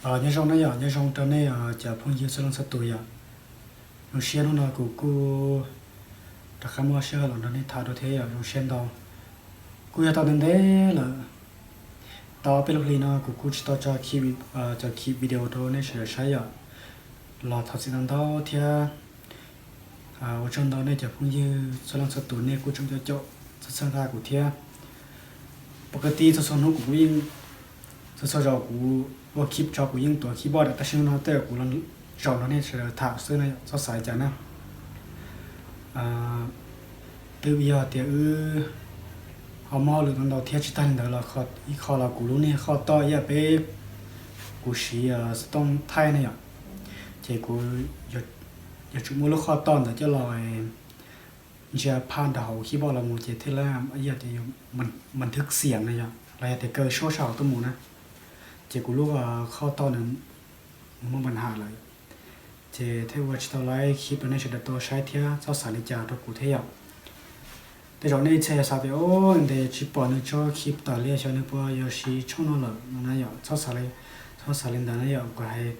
Nyob zoo na yom, nyob zoo rau nej cov phooj ywg txhua leej txhua tus yom. Zoo siab hnub no kuv kuj rov qab muaj sij hawm los nrog nej tham dua thiab yom, zoo siab ntau. Kuj yog tau ntev ntev lawm, tau peb lub hli no kuv kuj tsis tau tso cov clip video rau nej sawv daws saib yom. Los thov txim ntau ntau thiab ua tsaug ntau nej cov phooj ywg txhua leej txhua tus, nej kuj tseem caum caum txhawb txhawb nqa kuv thiab. Pom kawg tib txhua txhua hnub kuv kuj yeej, txhua txhua zaus kuv ua clip tso kuv yeej tuav keyboard, tab sis hnub no tej zaum kuv los zaum nrog nej sawv daws tham xwb na yom, txhob xav li cas na. Twb yog tias wb ho muaj hauj lwm ntau ntau thiab, tsis tag li ntawd los ib qho los kuv lub niag qhov toj ib yam peb kuv siv xov tooj thaij na yom, ces kuv yuav tsum muaj lub qhov toj ntawd coj los ntsia phaj rau hauv keyboard los mus ces thiaj li ib yam tias yus npaj thwb xiam na yom, los yog tias kaw suab sab hauv tuaj mus na, ces kuv lub qhov toj nws muaj npaj ham lawm, ces thiaj ua tsis tau laib clip rau nej sawv daws tau saib thiab, txhob xav li cas rau kuv thiab yom. Tej zaum nej ib txhia xav tias, o, ntes tsis pom nws tso clip tas li, xyov nws puas yuav siv tshooj no lawm no na yom, txhob xav li ntawd na yom. Kuv hais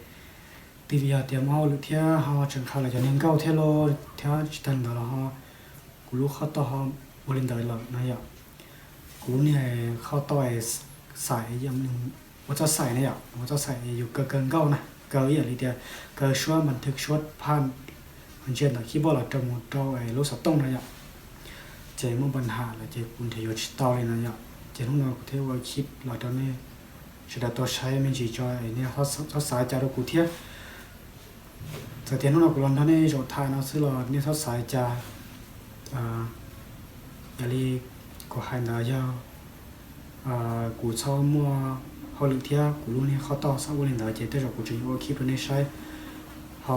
twb yog tias muaj hauj lwm thiab ho tseem qha los cov niag nkauj thiab los thiab, tsis tag li ntawd los ho kuv lub qhov toj ho ua li ntawd lawm no yom. Kuv lub niag qhov toj xaim, ua txoj xaim na yom, ua txoj xaim yus kaw kaw nkauj na, kaw ib yam li tias kaw suab npaj thwb suab phaj ntsia ntawm keyboard los rau mus rau lub xov tooj na yom. Ces muaj npaj ham lawm ces kuv nrhiav yuav tsis tau li no yom. Ces hnub no kuv thiaj ua clip los rau nej sawv daws tau saib me ntsis tso, nej txhob xav cas rau kuv thiab. Txawm tias hnub no kuv los nrog nej zaum tham no xwb los nej txhob xav cas. Yog li kuv hais ntawd yog kuv txhob muaj hauj lwm thiab kuv lub niag qhov toj txhob ua li ntawd ces tej zaum kuv tseem yuav ua clip rau nej saib. Ho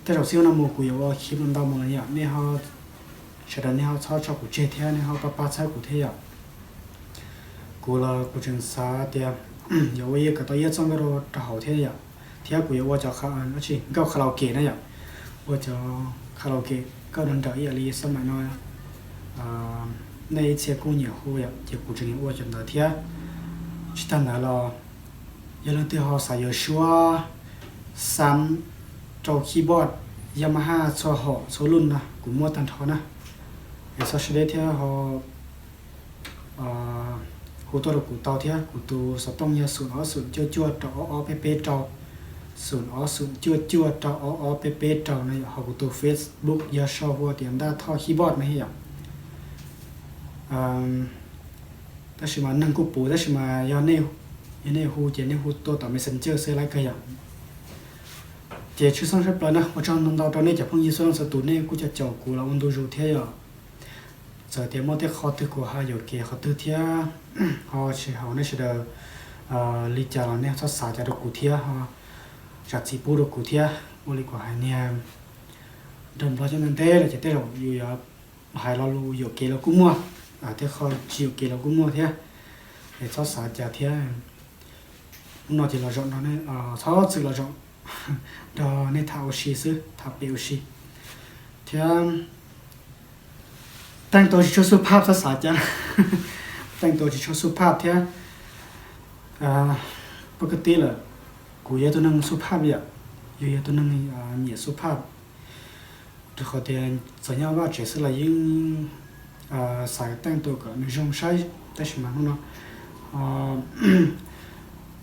tej zaum xib hwb no mus kuv yuav ua clip ntau mus no yom, nej ho sawv daws nej ho txhob tso kuv tseg thiab nej ho pab pab txhawb kuv thiab yom. Kuv los kuv tseem xav tias yuav ua ib kom tau ib txoj nkauj rau hauv thiab yom, thiab kuv yuav ua cov nkauj karaoke na yom, ua cov karaoke nkauj nrov nrawm ib yam li xab maim no nej ib txhia kuj nyiam hu yom, ces kuv tseem yuav ua cov ntawd thiab. Tsis tag ntawd los yog leej twg ho xav yuav suab xab rau keyboard Yamaha txhua hom txhua luj no kuv muaj tag nrho na. Es txhob sab deb thiab ho hu tuaj rau kuv tau thiab. Kuv tus xov tooj yog xoom ob xoom cuaj cuaj rau ob ob peb peb rau, xoom ob xoom cuaj cuaj rau ob ob peb peb rau no yom. Ho kuv tus Facebook yog sau hu tias Ntaj Thoj Keyboard no thiab yom. Tab sis mas neeg kuj puv, tab sis mas yog nej hu ces nej hu tuaj tom Messenger xwb lawv kawg yom. Ces tshwj xeeb tshaj plaws na, ua tsaug ntau ntau rau nej cov phooj ywg txhua leej txhua tus, nej kuj caum caum kuv los ua ntu zus thiab yom. Txawm tias muaj tej qhov twg kuv ho yuam kev qhov twg thiab ho tsis haum nej sawv daws li cas los nej txhob xav cas rau kuv thiab ho zam txim pub rau kuv thiab. Ua li kuv hais niag nrog nplog coob ntev ntev lawm ces tej zaum yus yuav hais lo lus yuam kev los kuj muaj, tej qho tsis yuam kev los kuj muaj thiab. Es txhob xav cas thiab. Hnub no ces los zaum no, txhob txwm los zaum nrog nej tham ua si xwb, tham pem ua si thiab. Teej tau tsis tshua xub phaj, txhob xav cas, teej tau tsis tshua xub phaj thiab. Pab kwv tij lawm, kuv yog tus neeg xub phaj yom, yus yog tus neeg nyiam xub phaj. Rau qhov tias txawm nyob vaj tsev xwb los yeej xav teej tus kom nws zoo saib, tab sis mas hnub no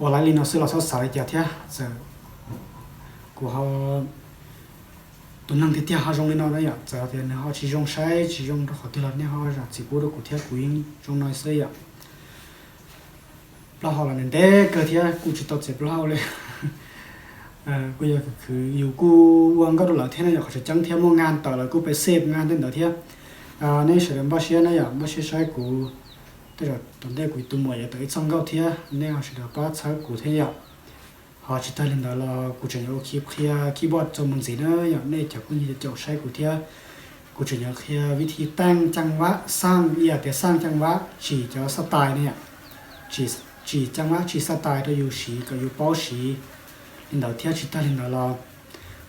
ua laiv li no xwb los txhob xav li cas thiab. Txawm kuv ho tus neeg tiag tiag ho zoo li no na yom, txawm tias nws ho tsis zoo saib tsis zoo rau qhov twg los nej ho zam txim pub rau kuv thiab, kuv yeej zoo no xwb yom. Plaub hau los ntev ntev kawg thiab kuj tsis tau txiav plaub hau li. Kuj yog khwv yus kuj ua nkauj rau lawv thiab na yom, qhov tseem ceeb thiab muaj ngas tawm lawv kuj pes xej ngas tej ntawd thiab. Nej sawv daws npaj siab na yom, npaj siab saib kuv, tej zaum tom ntej kuv tus muam yuav tawm ib txoj nkauj thiab, nej ho sawv daws pab txhawb kuv thiab yom. Ho tsis tag li ntawd los kuv tseem yuav ua clip qhia keyboard txuas mus ntxiv na yom, nej cov phooj ywg caum saib kuv thiab. Kuv tseem yuav qhia vib thib teej caj vab xaj, ib yam tias xaj caj vab tsim cov xaj tais ne yom, tsim caj vab tsim xaj tais rau yus siv kom yus paub siv li ntawd thiab. Tsis tag li ntawd los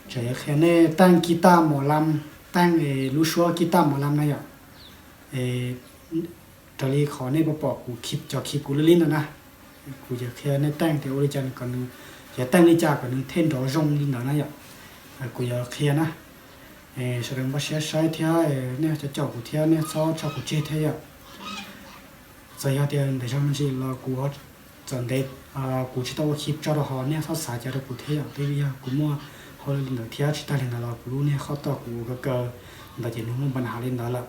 tseem yuav qhia nej teej kis taj mom lam, teej es lub suab kis taj mom lam na yom. Es raws li qhov nej pom pom kuv clip, cov clip kuv lub lib ntawd na, kuv yuav qhia nej teej tias ua li cas kom nws cev teej li cas kom nws thiaj nrov zoo li ntawd na yom. Kuv yuav qhia na, sawv daws npaj siab saib thiab, nej cov caum kuv thiab nej txhob tso kuv tseg thiab yom. Txawm yog tias ntev zog me ntsis los kuv txawm ntev, kuv tsis tau ua clip tso rau hauv nej txhob xav cas rau kuv thiab yom. Twb yog kuv muaj hauj lwm li ntawd thiab tsis tag li ntawd los kuv lub niag qhov toj kuv ua kaw kaw ntawd ces nws muaj npa nhav li ntawd lawm,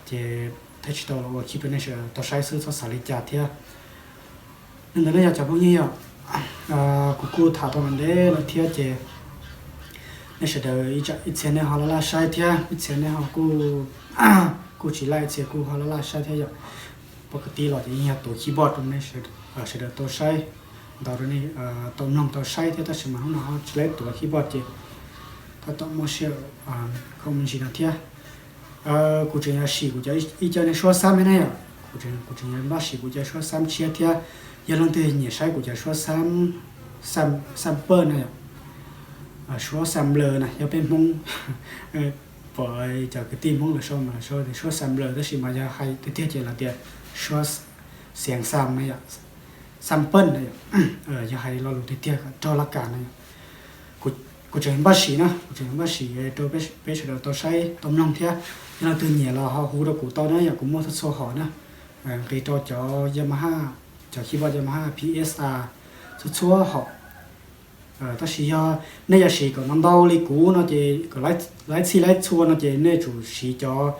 ces thiaj tsis tau los ua clip rau nej sawv daws tau saib xwb txhob xav li cas thiab. Li ntawd nej yog cov phooj ywg yom, kuv kuj tham tau ntev lawm thiab ces nej sawv daws ib txhia nej ho laj laj saib thiab ib txhia nej ho kuj tsis laj, ib txhia kuj ho laj laj saib thiab yom. Pom kwv tij los ces yeej yog tuav keyboard rau nej sawv daws tau saib, ntaus rau nej tau mloog tau saib thiab, tab sis mas hnub no ho tsis laib tuav keyboard ces tab tom muaj sij hawm khoom me ntsis no thiab. Kuv tseem yuav sim kuv cov ib co niag suab xab thiab na yom, kuv tseem yuav npaj sim kuv cov suab xab tshiab thiab. Yog leej twg nyiam saib kuv cov suab xab, xab pawj na yom, suab xab nplawm na yog peb Hmoob, pom cov kwv tij Hmoob lawv sau mas lawv sau tias suab xab nplawm, tab sis mas yog hais tiag tiag ces lawv tias suab xiav xab na yom, xab pawj na yom, yog hais lo lus tiag tiag kom raug laj kam na yom. Kuv tseem npaj sim na, kuv tseem npaj sim rau peb sawv daws tau saib tau mloog thiab. Yog leej twg nyiam los ho hu rau kuv tau na yom, kuv muaj txhua txhua hom na, nqis rau cov Yamaha, cov keyboard Yamaha P S A txhua txhua hom. Tab sis yog nej yuav siv kom ntau ntau li kuv no ces kom laib txhij laib txhua no ces nej tsum siv cov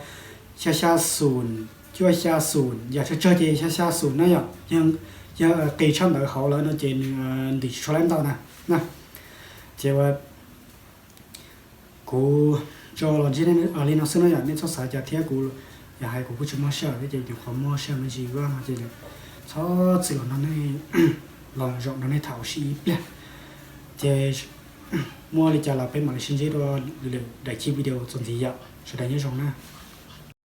xya xya xum, cuaj xya xum, yam tsawg tsawg ces xya xya xum na yom. Yog qis tshaj ntawd hauv lawm no ces nws ntim tsis tshua laib ntau na. Ces kuv tso los ntsib nej li no xwb na yom, nej txhob xav cas thiab. Kuv yog hais kuv kuj tsis muaj sij hawm thiab ces nyuam qhuav muaj sij hawm me ntsis vaj no ces txhob txwm los no nej, los zaum no nej tham ua si ib pliag. Ces muaj li cas los peb mam li sib ntsib dua lwm daim clip video txuas ntxiv yom, sawv daws nyob zoo na.